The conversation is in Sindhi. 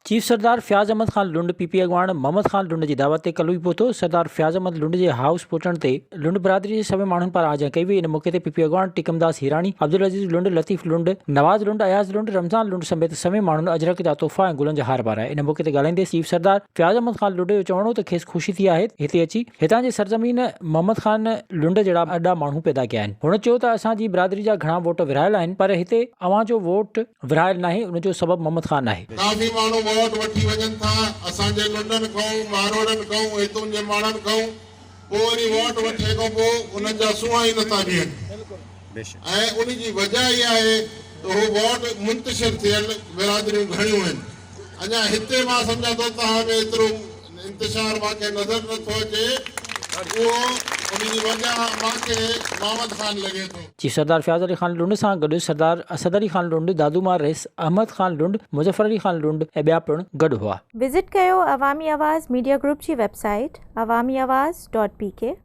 Chief Sardar Fayaz Ahmed Khan Lund P P اڳواڻ محمد خان لنڊ جي دعوت تي ڪلوئي پهتو، سردار فياض احمد لنڊ جي هائوس پهچڻ تي لنڊ برادري جي سوين ماڻهن پاران آجيان ڪئي وئي، ان موقعي تي پي پي اڳواڻ ٽيڪمداس هيراڻي، عبدالعزيز لنڊ، لطيف لنڊ، نواز لنڊ، اياز لنڊ، رمضان لنڊ سميت سوين ماڻهن اجرڪ جا تحفا ۽ گلن جا هار پارايا، ان موقعي تي ڳالهائيندي چيف سردار فياض احمد خان لنڊ جو چوڻ هو ته کيس خوشي ٿي آهي هتي اچي هتان جي سرزمين محمد خان لنڊ جهڙا ارڏا ماڻهو پيدا ڪيا آهن، هن چيو ته اسان جي برادري جا گهڻا ووٽ ورهايل آهن پر هتي اوهان جو ووٽ ورهايل ناهي ان جو سبب محمد خان آهي. ڪافي ماڻهو ووٽ وٺي وڃن ٿا اسان جي لنڊن کئون، ماروئڙن کئون، هتون جي ماڻهن کئون، پوء وري ووٽ وٺي کان پوء انهن جا سونهان ئي نٿا بيهن ۽ ان جي وجه اها آهي ته هو ووٽ منتشر ٿيل برادريون گهڻيون آهن اڃا هتي مان سمجهان ٿو توهان ۾ ايترو انتشار مان کي نظر نٿو اچي اهو ان جي وجه مان کي محمد خان لڳي ٿو. چيف سردار فياض علي خان لنڊ سان گڏ سردار اسد علي خان لنڊ، دادو مان رئيس احمد خان لنڊ، مظفر علي خان لنڊ ۽ ٻيا پڻ گڏ هئا. وزٽ ڪيو عوامي آواز ميڊيا گروپ جي website Awami Awaz dot P K.